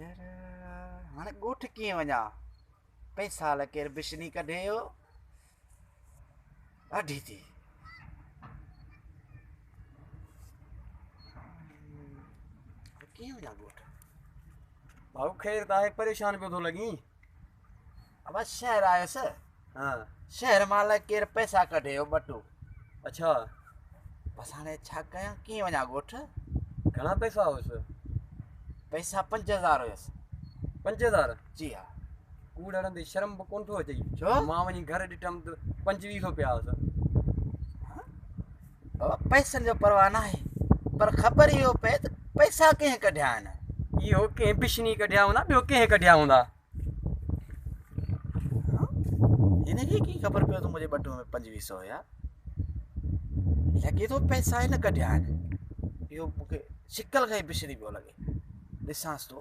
يار هاڻي ڳوٺ ڪيئن وڃان؟ پئسا الائي ڪير بشني ڪڍي ويو. ڏاڍي ٿي. ڪيئن وڃان ڳوٺ؟ ڀائو خير ته آهي پريشان پيو ٿو لڳين. ابا شهر آيس. ها. شهر مان الائي ڪير پئسا ڪڍي ويو ٻٽو. اڇا. بس هاڻي ڇا ڪيان ڪيئن وڃان ڳوٺ؟ گهڻا پئسا هيس؟ پئسا 5000 هيس. 5000؟ جي ها. ڪوڙ هڻندي شرم به ڪونه ٿو اچئي. ڇو؟ مان وڃي گهر ڏٺم ته 2500 پيا هئس. بابا پئسن جو پرواهه ناهي پر خبر اهو پئي ته پئسا ڪنهن ڪڍيا آهن. اهو ڪنهن بشني ڪڍيا هوندا ٻيو ڪنهن ڪڍيا هوندا. هن کي ڪيئن خبر پيو ته منهنجي ٻٽون ۾ 2500 هيا. لڳي ٿو پئسا هن ڪڍيا آهن. اهو مون کي شڪل کان ئي بشني پيو لڳي. ڏسانس ٿو.